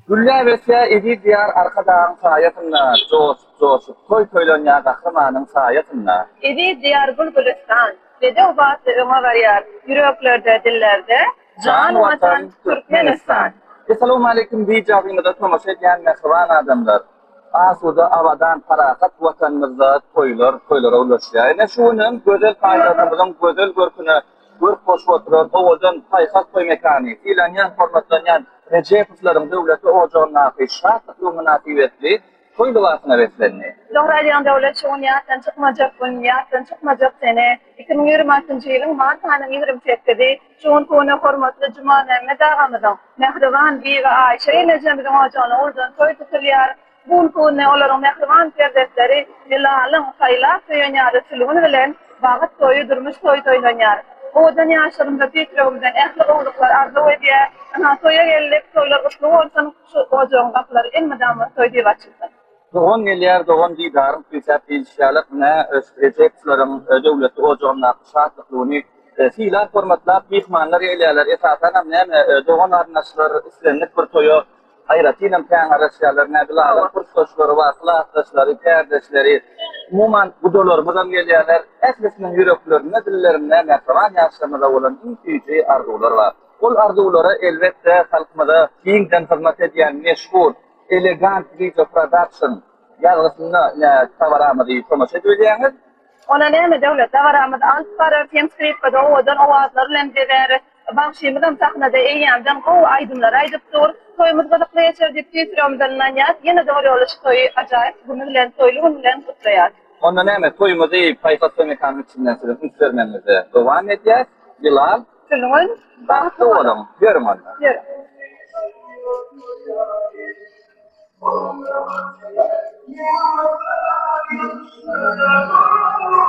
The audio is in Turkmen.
Gülläp ösýär eziz Diýar Arkadagyň saýasynda, Joşup-joşup toý toýlanýar Gahrymanyň saýasynda. Eziz Diýar gül-gülüstan, bedew batly öňe barýar, Ýüreklerde, dillerde Jan Watan, Türkmenistan! Essalawmaleýkim wideomyza tomaşa edýän mähriban adamlar! Asuda, abadan, parahat Watanymyzda toýlar toýlara ulaşýar. Ine şu günem gözel paýtagtymyzyň gözel görküne Görk goşup oturan owadan paýhas toý mekany, sylanýan, hormatlanýan Rejepowlaryň döwletli ojagyndaky şatlykly mynasybetli toý lybasyna beslendi. Dogry aýdýaň Döwlet şu gün ýatdan çykmajak gün, ýatdan çykmajak sene, 2026-njy ýylyň mart aýynyň 28-i, şu günki güne hormatly Jumamämmet agamyzyň, mähriban Bibi Aýşa gelnejemiziň ojagyna uludan toý tutulýar. Bu günki günde olaryň mähriban perzentleri Bilalyň saýlap söýen ýary Sülgün bilen bagyt toýy, durmuş toýy toýlanýar. Owadan ýaşlarymyza tüýs ýüregimizden ähli gowulyklar arzuw edýär. Ynha, toýa geldik, toýlar gutly bolsun, şu ojagyň gapylary elmydama toý diýip açylsyn. Dogan gelýär, dogan didaryn küýsäp diýlişi ýaly, ine, Rejepowlaryň döwletli ojagyndaky şatlykly güni sylap-hormatlap myhmanlar gelýärler. Esasanam näme, dogan-garyndaşlar islendik bir toýa Aýratynam kän garaşýarlar. Näbilalar kursdaşlary bar, klasdaşlary, kärdeşleri, umuman, gudalarymyzam gelýärler. Ählisiniň ýüreklerinde, dillerinde mähriban ýaşlarymyza bolan iň süýji arzuwlar bar. Ol arzuwlara, elbetde, halkymyza giňden hyzmat edýän meşhur Elegant Video Production ýazgysynda ine dabaramyzy tomaşa edip bilýäňiz. Onda näme Döwlet, dabaramyzy alyp bararys, hem skripkada owadan owazlar bilen bezäris. Bagşymyzam sahnada eýýämden gowy aýdymlar aýdyp dur. Toýumyz gyzykly geçer diýip tüýs ýüregimizden ynanýas. Ýene-de bir ýola şu toýy ajaýyp güni bilen, toýly gün bilen gutlaýas. Onda näme, toýumyzy Paýhas toý mekanynyň içinden siziň üns bermegiňizde dowam edýäs. Bilal. Sülgün, bagtly boluň. Ýörüň onda. Ýörüň.